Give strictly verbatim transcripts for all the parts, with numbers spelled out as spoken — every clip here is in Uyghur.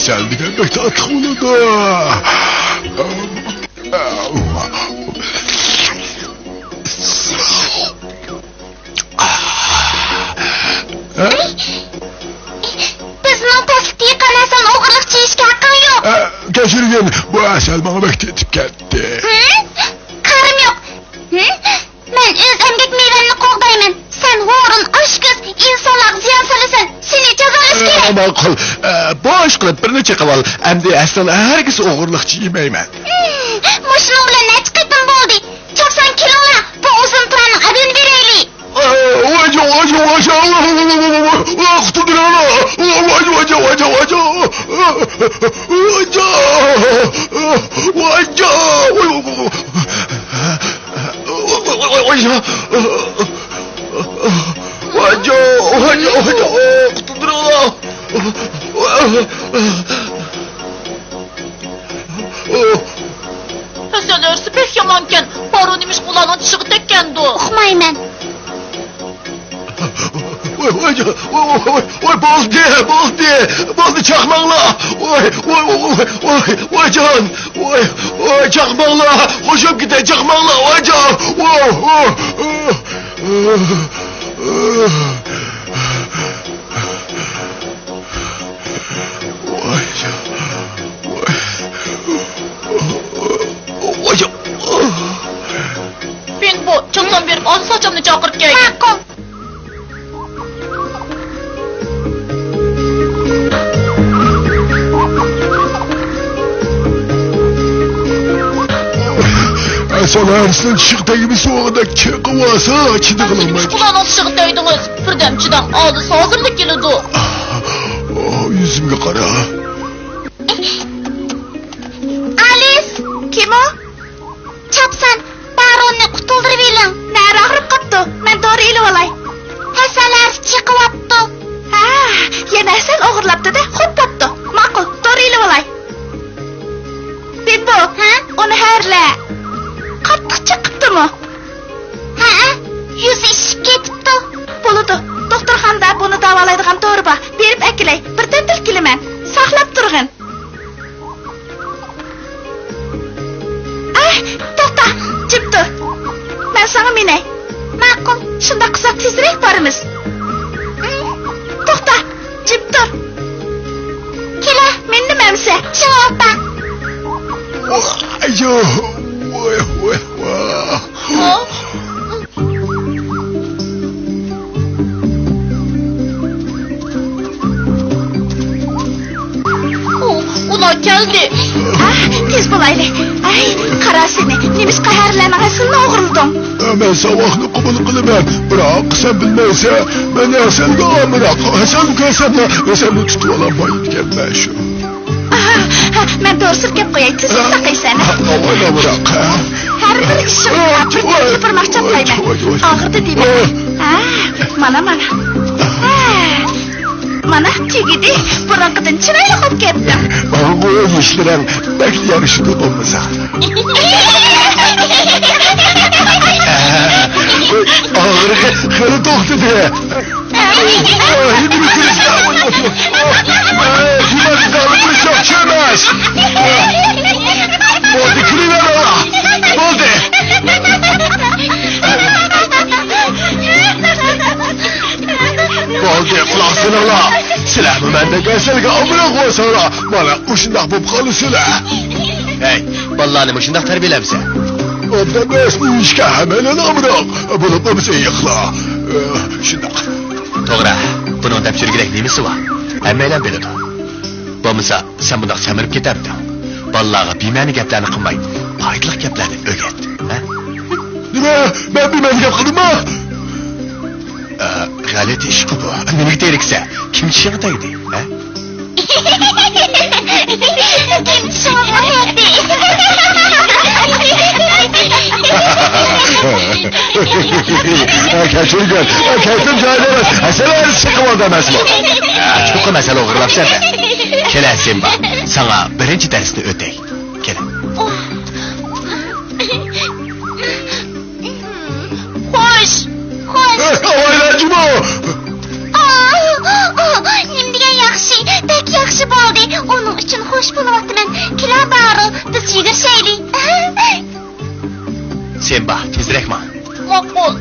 ھەسەل دېگەن بەك تاتلىق بولىدۇ. بىزنىڭ تەسلىكتە يېقىن ھەسەل ئوغرىلىقچە يېيىشكە ھەققىڭ يوق. ئە، كەچۈرگىن، بۇ ھەسەل ماڭا بەك تېتىپ كەتتى. ھە؟ كارىم يوق. ھە؟ مەن ئۆز ئەمگەك مېۋەمنى قوغدايمەن. سەن ھورۇن، ئاشكۆز، ئىنسانلارغا زىيان سالىسەن. سېنى جازالاش كېرەك. ئە، ماقۇل. ئە، بۇ ئىش قىلىپ بىرنى چېقىۋال. ئەمدى ھەسەلنى ھەرگىز ئوغرىلىقچە يېمەيمەن. ھىم، مۇشۇنىڭ بىلەن نەچچە قېتىم بولدى. چاپسان كېلىڭلار، بۇ ئۇزۇن پىلاننىڭ ئەدىنى بېرەيلى. ھەسەل ھۆرىسى بەك يامانكەن. بارۇ نېمىشقا ئۇلارنىڭ چىشىغا تەگكەندۇ؟ ئۇقمايمەن. ۋاي، ۋاي، ۋاي، بولدى، بولدى، بولدى، چاقماڭلار. ۋاي، ۋاي، ۋاي، ۋاي، ۋاي جان. ۋاي، ۋاي، چاقماڭلار. خوشۇم كېتە، چاقماڭلار. ۋاي جان. ۋاي، ۋاي. ۋاي، ۋاي. بىڭبو، چاپسان بېرىپ، ئالىس ئاچامنى چاقىرىپ كەل. ماقۇل. ئەسەل ھەرىسىنىڭ چىشىغا تەگمىسە، ئۇدەك چېقىۋالسا، چىدىغىلى بولمايدۇ. قۇلىقىڭىزنى چىداڭ، ئالىس ھازىرلا كېلىدۇ. ئوھ، يۈزۈمگە قارا. ئالىس! كىم ئۇ؟ چاپسان، باروننى قۇتۇلدۇرۇۋېلىڭ. نەرە ئاغرىپ قاپتۇ؟ مەن دورا ئېلىۋالاي. ھەسەل ھەرىسى چېقىۋاپتۇ. ھە، يەنە ھەسەل ئوغرىلاپتۇ-دە، خوپ بوپتۇ. ماقۇل، دورا ئېلىۋالاي. بىمبو، ھە؟ ئۇنى ھەرلە. قاتتىق چېقىپتۇمۇ؟ ھەئە، يۈزى ئىششىپ كېتىپتۇ. بولىدۇ، دوختۇرخانىدا بۇنى داۋالايدىغان دورا بار. بېرىپ ئەكېلەي، بىر تەمدىلا كېلىمەن. ساقلاپ تۇرغىن. ئەھ، توختا، جىم تۇر. مەن ساڭا مىنەي. ماقۇل. شۇنداق قىلساق تېزرەك بارىمىز. توختا، جىم تۇر. كېلە. مىندىم ئەمسە. شۇڭا ئولتۇر. ۋاي، ۋاي، ۋاي، ۋاي. ئۇلار كەلدى. ئاھ، تېز بولايلى. ئەي، قارا سېنى، نېمىشقا ھەرىلەرنىڭ ھەسىلىنى ئوغرىلىدىڭ؟ مەن ساۋاقنى قوبۇل قىلىمەن، بىراق سەن بىلمەيسەن، مەن ھەسەلگە ئامراق. ھەسەلنى كۆرسەملا، ھەسەلنى تۇتۇۋالالمايدىكەنمەن شۇ. ئاھا، ھە، مەن دورا سۈركەپ قوياي، تېزرەك ساقايسەن. ھە، ئاۋاي، ئامراق. ھەر بىر ئىشىڭدا بىر تەمچە بىرماق چاپلايمەن. ئاغرىدى دېمە. ھە، مانا، مانا. ھە، مانا، تۈگىدى. بۇرۇنقىدىن چىرايلىق بولۇپ كەتتىڭ. ماڭا بۇ ياشلىرىڭ بەك يارىشىدۇ بولمىسا. ئاغرىقى خېلى توختىدى. ئاي، نېمە كۈلىسىلەر؟ ئاي، ئاي، ئاي. ئاي، جۇمادىن زالىم بولۇش ياخشى ئەمەس. بولدى، كۈلۈۋېرىڭلار. بولدى. بولدى، قۇلاق سېلىڭلار. سىلەرمۇ مەندەك ھەسەلگە ئامراق بولساڭلار، مانا مۇشۇنداق بولۇپ قالىسىلەر. ھەي، بالىلارنى مۇشۇنداق تەربىيەلەمسەن؟ ئوبدان دەرسنى يېيىشكە ھەممەيلەن ئامراق. بولۇپمۇ بىز ئېيىقلار. شۇنداق. توغرا، بۇنىڭ دەپ يۈرگۈدەك نېمىسى بار؟ ھەممەيلەن بىلىدۇ. بولمىسا، سەن بۇنداق سەمرىپ كېتەمتىڭ؟ بالىلارغا بىمەنە گەپلەرنى قىلماي، پايدىلىق گەپلەرنى ئۆگەت، ھە؟ نېمە؟ مەن بىمەنە گەپ قىلدىممۇ؟ ئە، غەلىتە ئىشقۇ بۇ. نېمىگە تېرىكسە؟ كىم چىشىغا تەگدى، ھە؟ كىم چىشىغا تەگدى؟ ئە، كەچۈرگىن. ئە، كەيپىم جايىدا ئەمەس. ھەسەل ھەرىسى چىقىۋالدى ئەمەسمۇ؟ ھە، چوقۇم ھەسەل ئوغرىلاپسەن-دە. كېلە، سىمبا، ساڭا بىرىنچى دەرسنى ئۆتەي. كېلە. خوش، خوش. ئاۋايلا جۇمۇ! ئاھ، ئاھ، نېمە دېگەن يا؟ ياخشى، بەك ياخشى بولدى. ئۇنىڭ ئۈچۈن خوش بولۇۋاتىمەن. كېلە بارۇ، بىز يۈگۈرۈشەيلى. سىمبا، تېزرەك ماڭ. ماقۇل.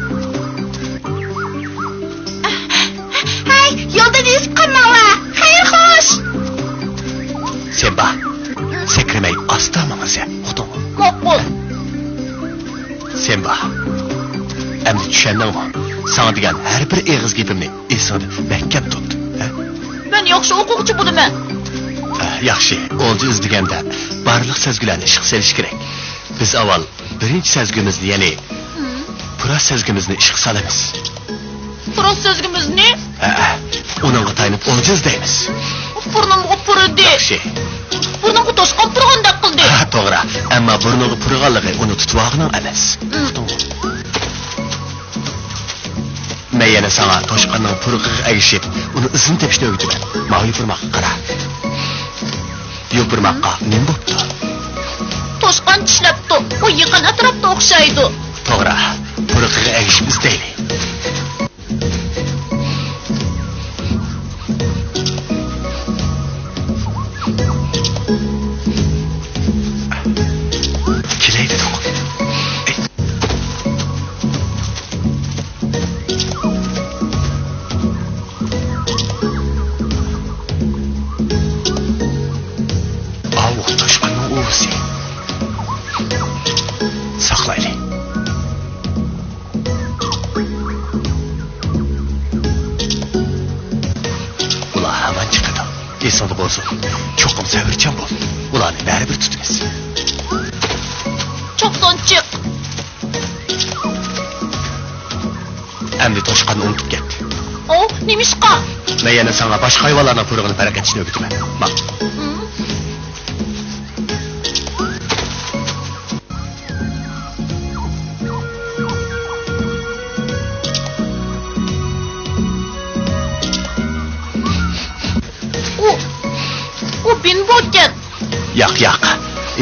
ھەي، يولدىن ئېزىپ قالماڭلار. خەير خوش. سىمبا، سەكرىمەي ئاستا ماڭىسەن، ئۇقتۇڭمۇ؟ ماقۇل. سىمبا، ئەمدى چۈشەندىڭمۇ؟ ساڭا دېگەن ھەر بىر ئېغىز گېپىمنى ئېسىڭدە مەھكەم تۇت، ھە؟ مەن ياخشى ئوقۇغۇچى بولىمەن. ئە، ياخشى، ئولجا ئىزدىگەندە بارلىق سەزگۈلەرنى ئىشقا سېلىش كېرەك. بىز ئاۋۋال بىرىنچى سەزگۈمىزنى، يەنى پۇراش سەزگۈمىزنى ئىشقا سالىمىز. پۇراش سەزگۈمىزنى؟ ھەئە، ئۇنىڭغا تايىنىپ ئولجا ئىزدەيمىز. بۇرنۇمغا پۇرىدى. ياخشى. بۇرنۇمغا توشقان پۇرىغاندەك قىلدى. ھە، توغرا. ئەمما بۇرنۇڭغا پۇرىغانلىقى ئۇنى تۇتۇۋالغىنىڭ ئەمەس. ئۇقتۇڭمۇ؟ مەن يەنە ساڭا توشقاننىڭ پۇرىقىغا ئەگىشىپ، ئۇنىڭ ئىزىنى تېپىشنى ئۆگىتىمەن. ماۋۇ يوپۇرماققا قارا. يوپۇرماققا نېمە بوپتۇ؟ توشقان چىشلەپتۇ. ئۇ يېقىن ئەتراپتا ئوخشايدۇ. توغرا. پۇرىقىغا ئەگىشىپ ئىزدەيلى. كېلەي دېدىم. ئاۋۇ توشقاننىڭ ئۇۋىسى. ساقلايلى. ئۇلار ھامان چىقىدۇ. ئېسىڭدە بولسۇن، چوقۇم سەۋرچان بول. ئۇلارنى بەرىبىر تۇتىمىز. چوقسان چىق. ئەمدى توشقاننى ئۇنتۇپ كەت. ئوۋ، نېمىشقا؟ مەن يەنە ساڭا باشقا ھايۋانلارنىڭ پۇرىقىنى پەرق ئېتىشنى ئۆگىتىمەن. ماڭ. ھىم. ئۇ، ئۇ بىنبوكەن. ياق، ياق.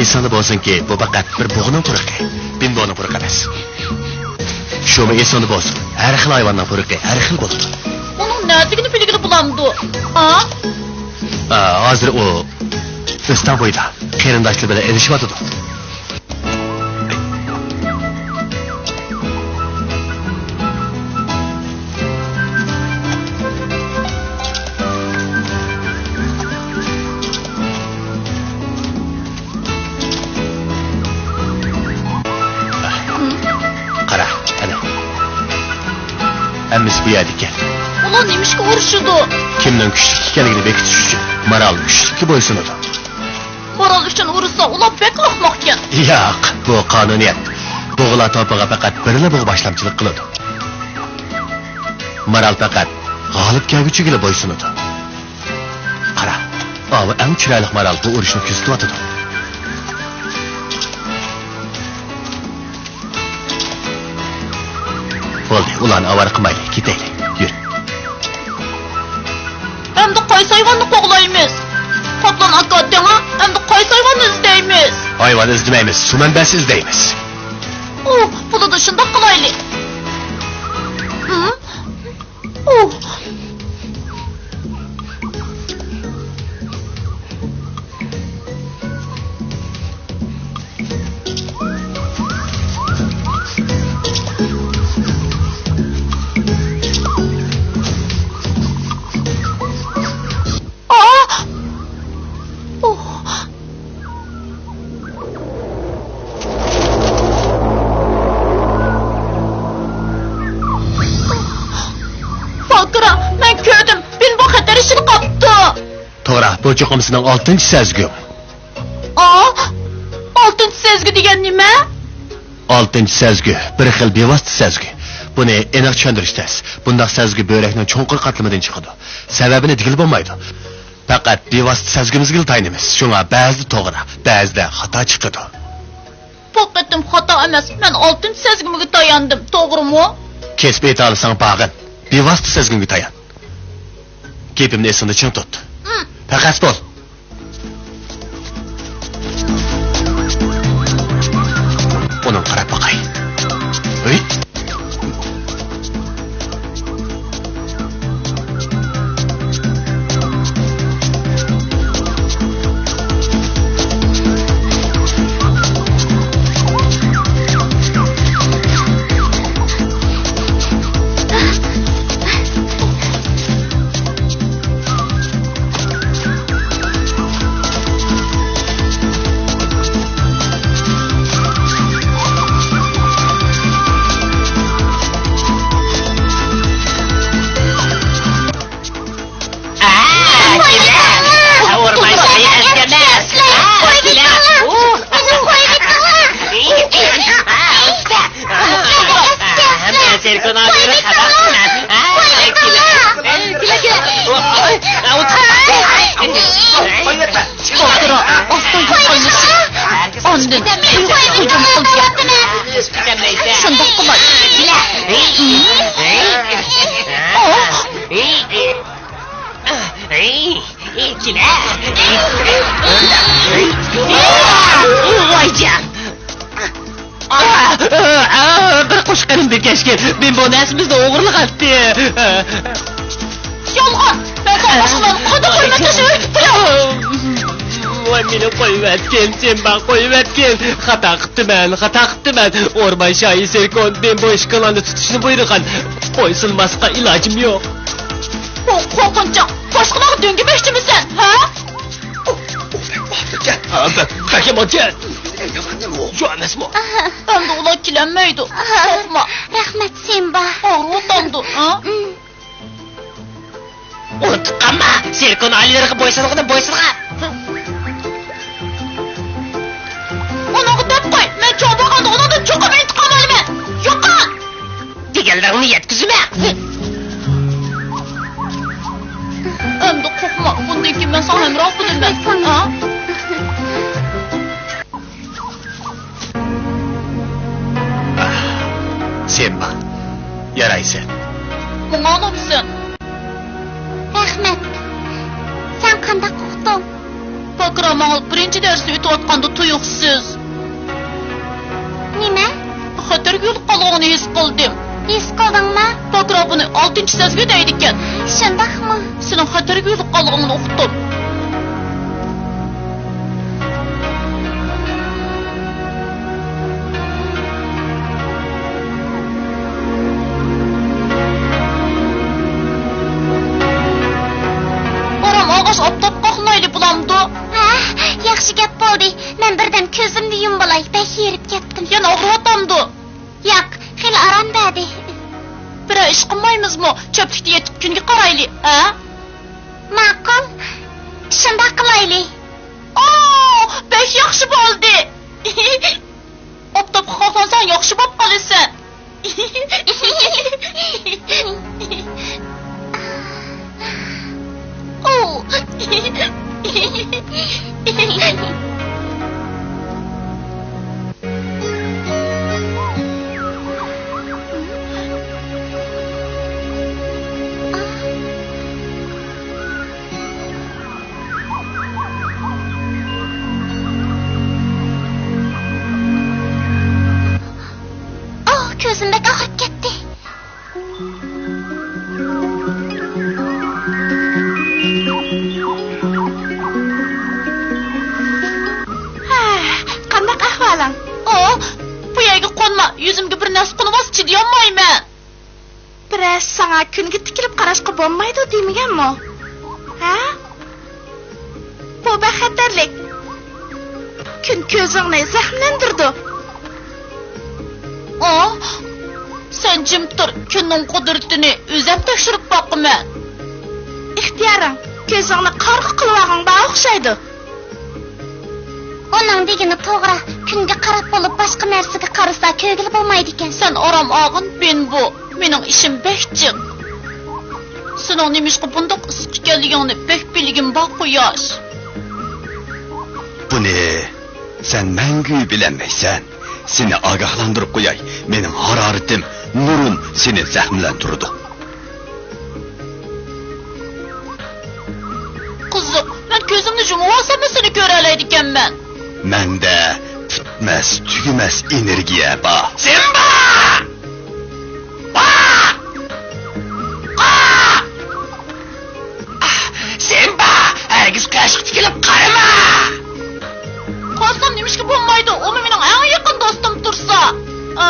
ئېسىڭدە بولسۇنكى، بۇ پەقەت بىر بۇغىنىڭ پۇرىقى. بىنبونىڭ پۇرىقى ئەمەس. شۇمۇ ئېسىڭدە بولسۇن، ھەر خىل ھايۋاننىڭ پۇرىقى ھەر خىل بولىدۇ. ئۇنىڭ نەدىكىنى بىلگىلى بولامدۇ؟ ھا؟ ئا، ھازىر ئۇ ئۆستەڭ بويىدا قېرىنداشلىرى بىلەن ئېلىشىۋاتىدۇ. قارا، ئەنە. ھەممىسى بۇ يەردىكەن. ئۇلار نېمىشقا ئۇرۇشىدۇ؟ كىمنىڭ كۈچلۈك ئىكەنلىكىنى بېكىتىش ئۈچۈن. مارال كۈچلۈككە بويسۇنىدۇ. مارال ئۈچۈن ئۇرۇشسا، ئۇلار بەك ئەخمەقكەن. ياق، بۇ قانۇنىيەت. بۇغىلار توپىغا پەقەت بىرلا بۇغا باشلامچىلىق قىلىدۇ. مارال پەقەت غالىب كەلگۈچىگىلا بويسۇنىدۇ. قارا، ئاۋۇ ئەڭ چىرايلىق مارال بۇ ئۇرۇشنى كۆزىتىۋاتىدۇ. بولدى، ئۇلارنى ئاۋارە قىلمايلى، كېتەيلى، يۈر. ئەمدى قايسى ھايۋاننى قوغلايمىز؟ قاپلان ئاكا، دەڭا، ئەمدى قايسى ھايۋاننى ئىزدەيمىز؟ ھايۋان ئىزدىمەيمىز، سۇ مەنبەسى ئىزدەيمىز. ئۇ، بولىدۇ، شۇنداق قىلايلى. ھىم؟ ئۇ. ئا! ئۇھ! باكرا، مەن كۆردۈم، بىنبو خەتەر ئىچىدە قاپتۇ. توغرا، بۇ چوقۇم سېنىڭ ئالتىنچى سەزگۈڭ. ئا؟ ئالتىنچى سەزگۈ دېگەن نېمە؟ ئالتىنچى سەزگۈ، بىر خىل بىۋاسىتە سەزگۈ. بۇنى ئېنىق چۈشەندۈرۈش تەس. بۇنداق سەزگۈ بۆرەكنىڭ چوڭقۇر قاتلىمىدىن چىقىدۇ. سەۋەبىنى دېگىلى بولمايدۇ. پەقەت بىۋاسىتە سەزگۈمىزگىلا تايىنىمىز. شۇڭا بەزىدە توغرا، بەزىدە خاتا چىقىدۇ. بۇ قېتىم خاتا ئەمەس، مەن ئالتىنچى سەزگۈمگە تاياندىم، توغرىمۇ؟ كېسىپ ئېيتالىساڭ باغىن، بىۋاسىتە سەزگۈمگە تايان. گېپىمنى ئېسىڭدە چىڭ تۇت. ھىم. پەقەس بول. ئۇنىڭغا قاراپ باقاي. ھەي! ئۇ، شۇنداق قىلاي. ۋايجان. بىر قوشقىنىم بىكەشكە بىمبو نەرسىمىزنى ئوغرىلىغانتى. يالغان! مەن ساڭا باشقىلارنى قانداق ھۆرمەتلەشنى ئۆگىتىپ بېرەي؟ ۋاي، مېنى قويۇۋەتكىن، سىمبا، قويۇۋەتكىن. خاتا قىپتىمەن، خاتا قىپتىمەن. ئورمان شاھى سېركون بىمبو ئىككىڭلارنى تۇتۇشنى بۇيرۇغان. بويسۇنماسلىققا ئىلاجىم يوق. بۇ قورقۇنچاق قوشقىنىڭغا دۆڭگىمەكچىمىسەن، ھە؟ بەك يامانكەن. شۇ ئەمەسمۇ؟ ئەمدى ئۇلار كېلەلمەيدۇ. قورقما. رەھمەت، سىمبا. ئاغرىۋاتامدۇ، ھە؟ ئۇنتۇپ قالما، سېركون ئالىيلىرىغا بويسۇنغىنىم بويسۇنغان. ئۇنىڭغا دەپ قوي، مەن چوڭ بولغاندا ئۇنىڭدىن چوقۇم ئىنتىقام ئالىمەن. يوقال! دېگەنلىرىڭنى يەتكۈزمە. ئەمدى قورقما، بۇندىن كېيىن مەن ساڭا ھەمراھ بولىمەن. ھە؟ سىمبا، يارايسەن. ماڭا ئۇنامسەن. رەھمەت. سەن قانداق ئۇقتۇڭ؟ باكرا ماڭا بىرىنچى دەرسنى ئۆتۈۋاتقاندا تۇيۇقسىز. نېمە؟ خەتەرگە يولۇققانلىقىڭنى ھېس قىلدىم. ھېس قىلدىڭمۇ؟ باكرا بۇنى ئالتىنچى سەزگۈ دەيدىكەن. شۇنداقمۇ؟ سېنىڭ خەتەرگە يولۇققانلىقىڭنى ئۇقتۇم. ئارام ئالغاچ ئاپتاپقا ئاقلىنايلى بولامدۇ؟ ھە، ياخشى گەپ بولدى. مەن بىردەم كۆزۈمنى يۇمۇۋالاي، بەك ھېرىپ كەتتىم. يەنە ئاغرىۋاتامدۇ؟ ياق، خېلى ئارام بەردى. بىرەر ئىش قىلمايمىزمۇ؟ چۆپلۈكتە يېتىپ كۈنگە قارايلى، ھە؟ ماقۇل. شۇنداق قىلايلى. ئو، بەك ياخشى بولدى. ئاپتاپقا قاقلانساڭ ياخشى بولۇپ قالىسەن. ئو. ئاھ، كۆزۈم بەك ئاغرىپ كەتتى. ھە، قانداق ئەھۋالىڭ؟ ئو، بۇ يەرگە قونما، يۈزۈمگە بىر نەرسە قونۇۋالسا چىدىيالمايمەن. بىرەر ساڭا كۈنگە تىكىلىپ قاراشقا بولمايدۇ دېمىگەنمۇ؟ ھە؟ بۇ بەك خەتەرلىك. كۈن كۆزۈڭنى زەخىملەندۈرىدۇ. ئو، سەن جىم تۇر، كۈننىڭ قۇدرىتىنى ئۆزۈم تەكشۈرۈپ باقىمەن. ئىختىيارىڭ، كۆزۈڭنى قارىغۇ قىلىۋالغىنىڭ بار ئوخشايدۇ. ئۇنىڭ دېگىنى توغرا، كۈنگە قاراپ بولۇپ باشقا نەرسىگە قارىسا كۆرگىلى بولمايدىكەن. سەن ئارام ئالغىن، بىنبو. مېنىڭ ئىشىم بەك جىق. سېنىڭ نېمىشقا بۇنداق ئىسسىق ئىكەنلىكىڭنى بەك بىلگۈم بار، قۇياش. بۇنى سەن مەڭگۈ بىلەلمەيسەن. سېنى ئاگاھلاندۇرۇپ قوياي، مېنىڭ ھارارىتىم، نۇرۇم سېنى زەخىملەندۈرىدۇ. قىزىق، مەن كۆزۈمنى يۇمۇۋالساممۇ سېنى كۆرەلەيدىكەنمەن. مەندە پۈتمەس، تۈگىمەس ئېنېرگىيە بار. سىمبا! ۋا! قا! سىمبا! ھەرگىز قۇياشقا تىكىلىپ قارىما! قارىسام نېمىشقا بولمايدۇ؟ ئۇمۇ مېنىڭ ئەڭ يېقىن دوستۇم تۇرسا. ئا؟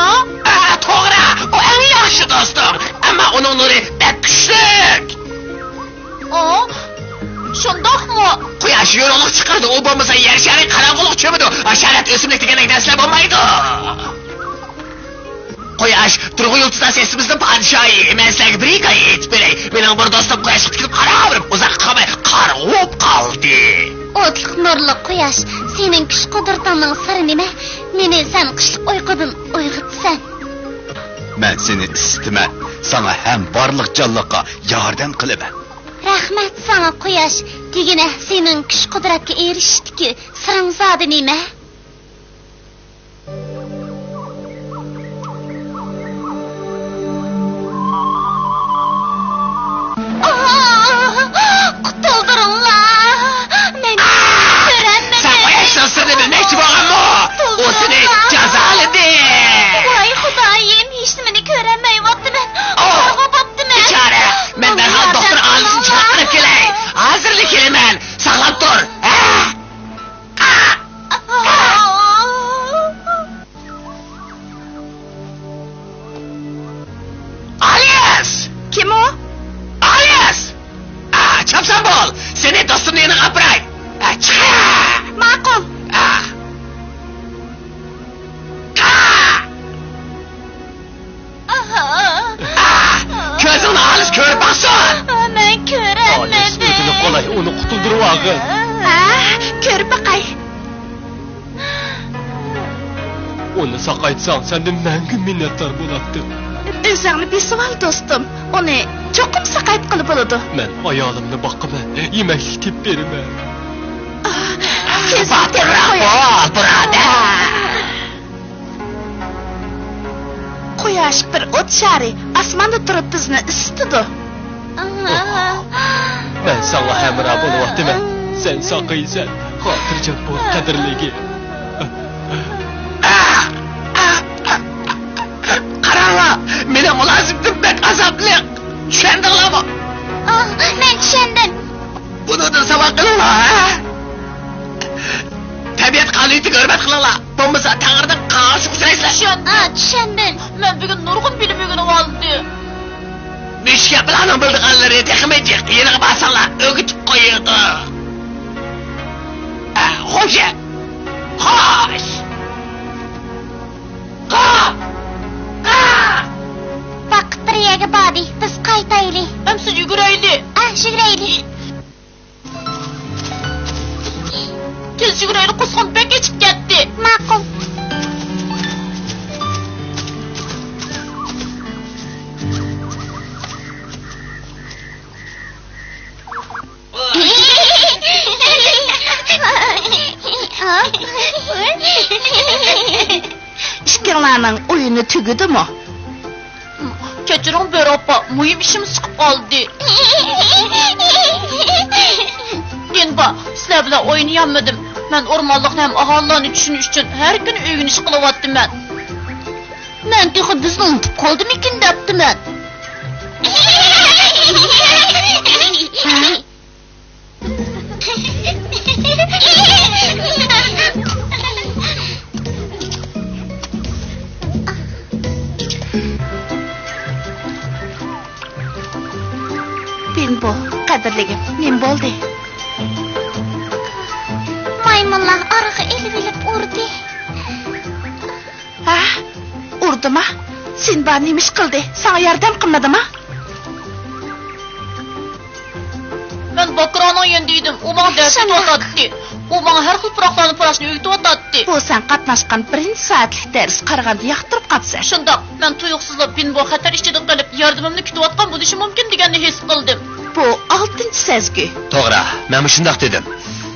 ئا، توغرا، ئۇ ئەڭ ياخشى دوستۇم. ئەمما ئۇنىڭ نۇرى بەك كۈچلۈك. ئا؟ شۇنداقمۇ؟ قۇياش يورۇقلۇق چىقىرىدۇ، ئۇ بولمىسا يەر شارى قاراڭغۇلۇققا چۆمىدۇ. ھاشارات، ئۆسۈملۈك دېگەندەك نەرسىلەر بولمايدۇ. قۇياش، تۇرغۇ يۇلتۇزلار سىستېمىسىنىڭ پادىشاھى. مەن سىلەرگە بىر ھېكايە ئېيتىپ بېرەي. مېنىڭ بىر دوستۇم قۇياشقا تىكىلىپ قاراۋېرىپ، ئۇزاققا قالماي قارىغۇ بولۇپ قالدى. ئوتلۇق نۇرلۇق قۇياش، سېنىڭ كۈچ-قۇدرىتىڭنىڭ سىرى نېمە؟ مېنى سەن قىشلىق ئۇيقۇدىن ئويغىتىسەن. مەن سېنى ئىسسىتىمەن، ساڭا ھەم بارلىق جانلىققا ياردەم قىلىمەن. رەھمەت ساڭا، قۇياش. دېگىنە، سېنىڭ كۈچ-قۇدرەتكە ئېرىشىشتىكى سىرىڭ زادى نېمە؟ ئۇ سېنى جازالىدى. ۋاي خۇدايىم، ھېچنېمىنى كۆرەلمەيۋاتىمەن. ئاۋۇ! قارىغۇ بوپتىمەن. بىچارە، مەن دەرھال دوختۇر ئالىسنى چاقىرىپ كېلەي. ھازىرلا كېلىمەن. ساقلاپ تۇر. ھە؟ ئالىس! كىم ئۇ؟ ئالىس! ئا، چاپسان بول! سېنى دوستۇمنىڭ يېنىغا ئاپىراي! ئا، چىق! ماقۇل! ئا. ئا! ئا! كۆزۈڭنى ئالىس كۆرۈپ باقسۇن! مەن كۆرەلمىدىم. ئالىس، ئۆتۈنۈپ قالاي، ئۇنى قۇتۇلدۇرۇۋالغىن. ھە، كۆرۈپ باقاي. ئۇنى ساقايتساڭ، سەندىن مەڭگۈ مىننەتدار بولاتتىم. ئۆزۈڭنى بېسىۋال، دوستۇم. ئۇنى چوقۇم ساقايتقىلى بولىدۇ. مەن ئايالىمنى باقىمەن، يېمەكلىك تېپىپ بېرىمەن. ئاھ، كۆزۈڭنى تېپىپ قوياي. باتۇرراق بول، بۇرادەر. قۇياش بىر ئوت شارى، ئاسماندا تۇرۇپ بىزنى ئىسسىتىدۇ. مەن ساڭا ھەمراھ بولۇۋاتىمەن. سەن ساقىيىسەن. خاتىرجەم بول، قەدىرلىگىن. قاراڭلار، مېنىڭ مۇلازىمىتىم بەك ئازابلىق. چۈشەندىڭلارمۇ؟ ئاھ، مەن چۈشەندىم. بۇنىڭدىن ساۋاق ئېلىڭلار، ھە؟ تەبىئەت قانۇنىيىتىگە ھۆرمەت قىلىڭلار. بولمىسا تەڭرىدىن قارشى ئۇچرايسىلەر. چۈشەندىم. ئا، چۈشەندىم. مەن بۈگۈن نۇرغۇن بىلىم ئۆگىنىۋالدىم. مۈشۈكەپىلەرنىڭ بىلىدىغانلىرى تېخىمۇ جىق. يېنىغا بارساڭلار ئۆگىتىپ قويىدۇ. ئە، خوش. خوش. قا! قا! ۋاقىت بىر يەرگە باردى. بىز قايتايلى. ئەمسە يۈگۈرەيلى. ئە، يۈگۈرەيلى. تېز يۈگۈرەيلى، قۇسقۇم بەك ئېچىپ كەتتى. ماقۇل. ئىككىڭلارنىڭ ئويۇنى تۈگىدىمۇ؟ كەچۈرۈڭ، بۆرە ئاپا، مۇھىم ئىشىمىز چىقىپ قالدى. دىنبا، سىلەر بىلەن ئوينىيالمىدىم. مەن ئورمانلىقنى ھەم ئاھالىلەرنى چۈشىنىش ئۈچۈن ھەر كۈنى ئۆگىنىش قىلىۋاتىمەن. مەن تېخى بىزنى ئۇنتۇپ قالدىمىكىن دەپتىمەن. بىنبو، قەدىرلىگىم، نېمە بولدى؟ مايمۇنلار ئارىغا ئېلىۋېلىپ ئۇردى. ھە؟ ئۇردىما؟ سىنبا نېمە ئىش قىلدى؟ ساڭا ياردەم قىلمىدىما؟ مەن باكراڭنىڭ يېنىدا ئىدىم، ئۇ ماڭا دەرس ئۆتۈۋاتاتتى. ئۇ ماڭا ھەر خىل پۇراقلارنى پۇراشنى ئۆگىتىۋاتاتتى. بۇ سەن قاتناشقان بىرىنچى سائەتلىك دەرسكە قارىغاندا ياقتۇرۇپ قاپسەن. شۇنداق، مەن تۇيۇقسىزلا بىنبو خەتەر ئىچىدە قېلىپ، ياردىمىمنى كۈتۈۋاتقان بولۇشى مۇمكىن دېگەننى ھېس قىلدىم. بۇ ئالتىنچى سەزگۈ. توغرا، مەنمۇ شۇنداق دېدىم.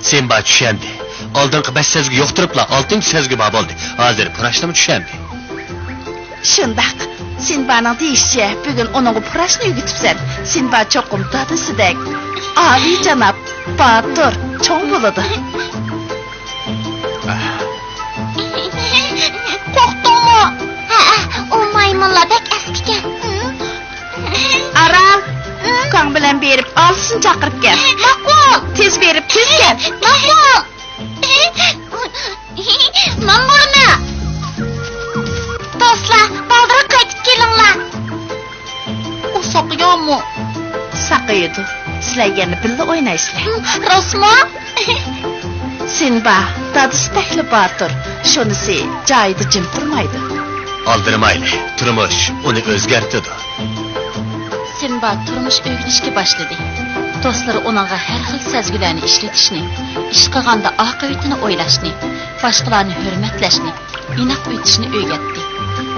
سىنبا چۈشەندى. ئالدىنقى بەش سەزگۈ يوقتۇرۇپلا، ئالتىنچى سەزگۈ بار بولدى. ھازىر پۇراشنىمۇ چۈشەندى. شۇنداق. سىنبانىڭ دېيىشىچە، بۈگۈن ئۇنىڭغا پۇراشنى ئۆگىتىپسەن. سىنبا چوقۇم دادىسىدەك ئالىيجاناب، باتۇر، چوڭ بولىدۇ. قورقتۇڭمۇ؟ ھەئە، ئۇ مايمۇنلار بەك ئەسكىكەن. ئارال، ئۇكاڭ بىلەن بېرىپ ئالىسىنى چاقىرىپ كەل. ماقۇل. تېز بېرىپ تېز كەل. ماقۇل. مەن بارىمەن. دوستلار، بالدۇرراق قايتىپ كېلىڭلار. ئۇ ساقىيامۇ؟ ساقىيىدۇ. سىلەر يەنە بىللە ئوينايسىلەر. راستمۇ؟ سىنبا، دادىسى بەكلا باتۇر. شۇنىسى جايىدا جىم تۇرمايدۇ. ئالدىرىمايلى، تۇرمۇش ئۇنى ئۆزگەرتىدۇ. سىنبا تۇرمۇش ئۆگىنىشكە باشلىدى. دوستلىرى ئۇنىڭغا ھەر خىل سەزگۈلەرنى ئىشلىتىشنى، ئىش قىلغاندا ئاقىۋىتىنى ئويلاشنى، باشقىلارنى ھۆرمەتلەشنى، ئىناق ئۆتۈشنى ئۆگەتتى.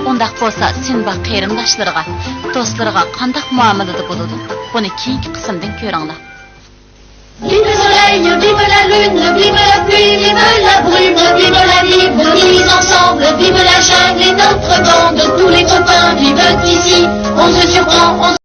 ئۇنداق بولسا، سىنبا قېرىنداشلىرىغا، دوستلىرىغا قانداق مۇئامىلىدە بولىدۇ؟ بۇنى كېيىنكى قىسىمدىن كۆرۈڭلار. Vive le soleil, vive la lune, vive la pluie, vive la brume, vive la vie, venez ensemble, vive la jungle et notre bande, tous les copains vivent ici, on se surprend, on